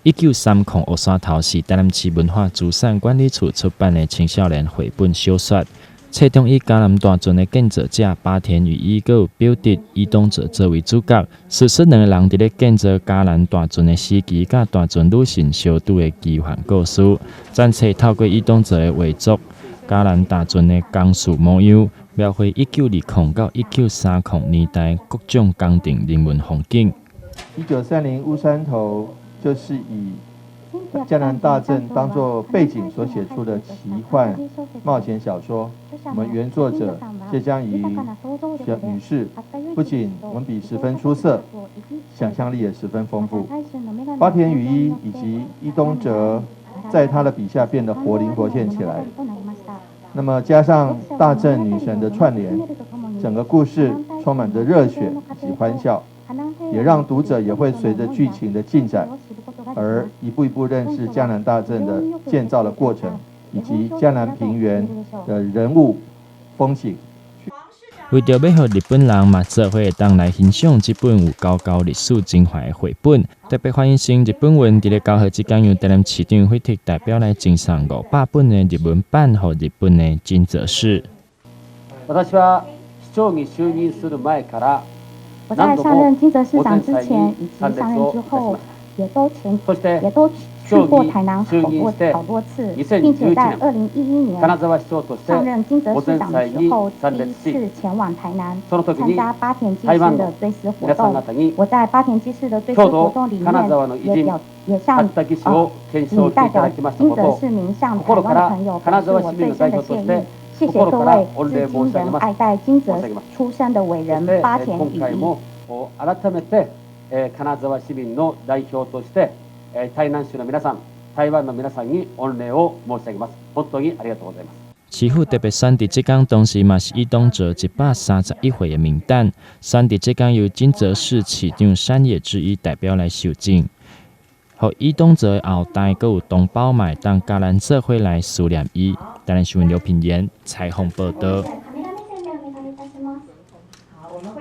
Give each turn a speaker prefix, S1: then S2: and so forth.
S1: 1930烏山頭是台南市文化資產管理處出版的青少年繪本小說，冊中以嘉南大圳的建造者八田與伊閣有表弟伊東哲作為主角，敘述兩个人佇咧建造嘉南大圳的時期，佮大圳女神相拄的奇幻故事。全冊透過伊東哲的畫作《嘉南大圳的工事模樣》，描繪1920到1930年代各種工程人文風景。
S2: 1930烏山頭就是以嘉南大圳當作背景所寫出的奇幻冒險小說。我們原作者謝江怡女士不僅文筆十分出色，想象力也十分豐富。八田與一以及伊東哲在她的筆下變得活靈活現起來。那麼加上大圳女神的串聯，整個故事充滿着熱血以及歡笑，也讓讀者也會隨着劇情的進展而一步一步認識嘉南大圳的建造的過程，以及嘉南平原的人物風景。
S1: 為著欲予日本人嘛做伙會當來欣賞這本有厚厚歷史情懷的繪本，特別翻譯成日本文。佇咧9號這工由台南市長委託代表來贈送500本的日文版予日本的金澤市。
S3: 私は市長に就任する前から
S4: 我在上任金澤市長之前以及上任之後，也都去過台南好多好多次，並且在2011年上任金澤市長的時候，第一次前往台南參加八田基事的追思活動。我在八田基事的追思活動裡面也表也向謹代表金澤市民向台灣的朋友表示我最深的謝意。謝謝各位至今仍愛戴金澤出身的偉人八田與一。
S3: 改めて金沢市民の代表として台南市の皆さん、台灣の皆さんに御禮を申し上げます。本当にありがとうございます。
S1: 市府特別選佇這工，當時嘛是伊東哲131歲的冥誕。選佇這工由金澤市市長山野智一代表來受贈，予伊東哲的後代閣有同胞嘛會當佮咱做伙來思念伊。台南新聞劉品言採訪報導。